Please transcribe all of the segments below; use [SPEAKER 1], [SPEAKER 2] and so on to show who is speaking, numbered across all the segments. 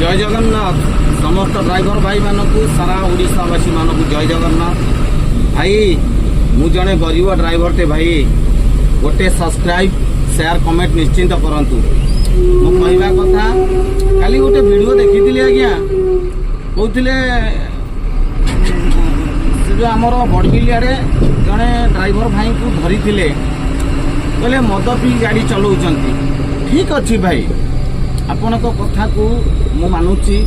[SPEAKER 1] ଜୟ ଜଗନ୍ନାଥ ସମସ୍ତ ଡ୍ରାଇଭର ଭାଇମାନଙ୍କୁ, ସାରା ଓଡ଼ିଶାବାସୀମାନଙ୍କୁ ଜୟ ଜଗନ୍ନାଥ। ଭାଇ, ମୁଁ ଜଣେ ଗରିବ ଡ୍ରାଇଭରଟେ। ଭାଇ, ଗୋଟେ ସବସ୍କ୍ରାଇବ୍, ସେୟାର, କମେଣ୍ଟ ନିଶ୍ଚିନ୍ତ କରନ୍ତୁ। ମୁଁ କହିବା କଥା, କାଲି ଗୋଟେ ଭିଡ଼ିଓ ଦେଖିଥିଲି ଆଜ୍ଞା, କହୁଥିଲେ ସେ ଯେଉଁ ଆମର ବଡ଼ବିଲ ଆଡ଼େ ଜଣେ ଡ୍ରାଇଭର ଭାଇଙ୍କୁ ଧରିଥିଲେ, କହିଲେ ମଦ ପିଇ ଗାଡ଼ି ଚଲାଉଛନ୍ତି। ଠିକ୍ ଅଛି ଭାଇ, ଆପଣଙ୍କ କଥାକୁ ମୁଁ ମାନୁଛି।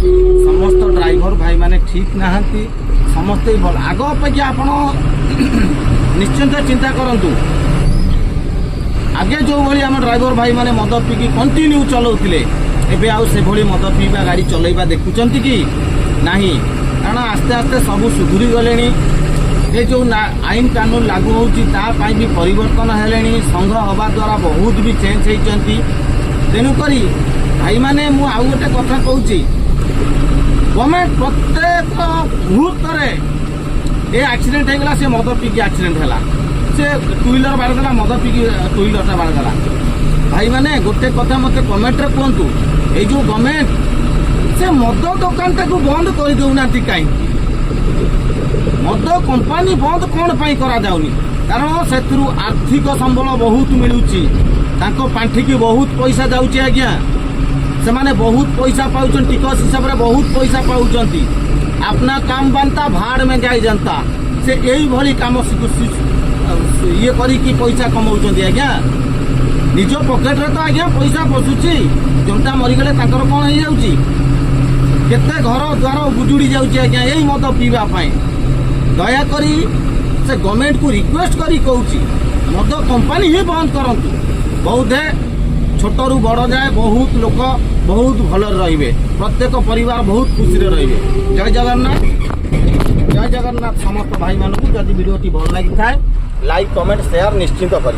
[SPEAKER 1] ସମସ୍ତ ଡ୍ରାଇଭର ଭାଇମାନେ ଠିକ୍ ନାହାନ୍ତି, ସମସ୍ତେ ଭଲ। ଆଗ ଅପେକ୍ଷା ଆପଣ ନିଶ୍ଚିନ୍ତ ଚିନ୍ତା କରନ୍ତୁ, ଆଗେ ଯେଉଁଭଳି ଆମ ଡ୍ରାଇଭର ଭାଇମାନେ ମଦ ପିଇକି କଣ୍ଟିନ୍ୟୁ ଚଲାଉଥିଲେ, ଏବେ ଆଉ ସେଭଳି ମଦ ପିଇବା, ଗାଡ଼ି ଚଲେଇବା ଦେଖୁଛନ୍ତି କି ନାହିଁ? କାରଣ ଆସ୍ତେ ଆସ୍ତେ ସବୁ ସୁଧୁରି ଗଲେଣି। ଏ ଯେଉଁ ଆଇନ କାନୁନ ଲାଗୁ ହେଉଛି, ତା ପାଇଁ ବି ପରିବର୍ତ୍ତନ ହେଲେଣି। ସଂଘ ହେବା ଦ୍ୱାରା ବହୁତ ବି ଚେଞ୍ଜ ହେଇଛନ୍ତି। ତେଣୁକରି ଭାଇମାନେ, ମୁଁ ଆଉ ଗୋଟେ କଥା କହୁଛି, ଗଭର୍ଣ୍ଣମେଣ୍ଟ ପ୍ରତ୍ୟେକ ମୁହୂର୍ତ୍ତରେ ଏ ଆକ୍ସିଡେଣ୍ଟ ହେଇଗଲା, ସେ ମଦ ପିଇକି ଆକ୍ସିଡେଣ୍ଟ ହେଲା, ସେ ଟୁ ହ୍ୱିଲର ବାଡ଼େଇଦେଲା, ମଦ ପିଇକି ଟୁ ହ୍ୱିଲରଟା ବାଡ଼େଇଦେଲା। ଭାଇମାନେ, ଗୋଟେ କଥା ମୋତେ କମେଣ୍ଟରେ କୁହନ୍ତୁ, ଏଇ ଯୋଉ ଗଭର୍ଣ୍ଣମେଣ୍ଟ ସେ ମଦ ଦୋକାନଟାକୁ ବନ୍ଦ କରିଦେଉନାହାନ୍ତି କାହିଁକି? ମଦ କମ୍ପାନୀ ବନ୍ଦ କ'ଣ ପାଇଁ କରାଯାଉନି? କାରଣ ସେଥିରୁ ଆର୍ଥିକ ସମ୍ବଳ ବହୁତ ମିଳୁଛି, ତାଙ୍କ ପାଣ୍ଠିକି ବହୁତ ପଇସା ଯାଉଛି ଆଜ୍ଞା। ସେମାନେ ବହୁତ ପଇସା ପାଉଛନ୍ତି, ଟିକସ ହିସାବରେ ବହୁତ ପଇସା ପାଉଛନ୍ତି। अपना काम बनता, भाड़ में जाए जनता। ସେ ଏଇଭଳି କାମ ଇଏ କରିକି ପଇସା କମାଉଛନ୍ତି ଆଜ୍ଞା। ନିଜ ପକେଟରେ ତ ଆଜ୍ଞା ପଇସା ପଶୁଛି। ଜନତା ମରିଗଲେ ତାଙ୍କର କ'ଣ ହେଇଯାଉଛି? କେତେ ଘର ଦ୍ୱାର ଉଜୁଡ଼ି ଯାଉଛି ଆଜ୍ଞା ଏଇ ମଦ ପିଇବା ପାଇଁ। ଦୟାକରି ସେ ଗଭର୍ଣ୍ଣମେଣ୍ଟକୁ ରିକ୍ୱେଷ୍ଟ କରି କହୁଛି, ମଦ କମ୍ପାନୀ ହିଁ ବନ୍ଦ କରନ୍ତୁ। ବୋଧେ ଛୋଟରୁ ବଡ଼ ଯାଏ ବହୁତ ଲୋକ ବହୁତ ଭଲରେ ରହିବେ, ପ୍ରତ୍ୟେକ ପରିବାର ବହୁତ ଖୁସିରେ ରହିବେ। ଜୟ ଜଗନ୍ନାଥ, ଜୟ ଜଗନ୍ନାଥ ସମସ୍ତ ଭାଇମାନଙ୍କୁ। ଯଦି ଭିଡ଼ିଓଟି ଭଲ ଲାଗିଥାଏ, ଲାଇକ୍, କମେଣ୍ଟ, ସେୟାର ନିଶ୍ଚିନ୍ତ କରିବେ।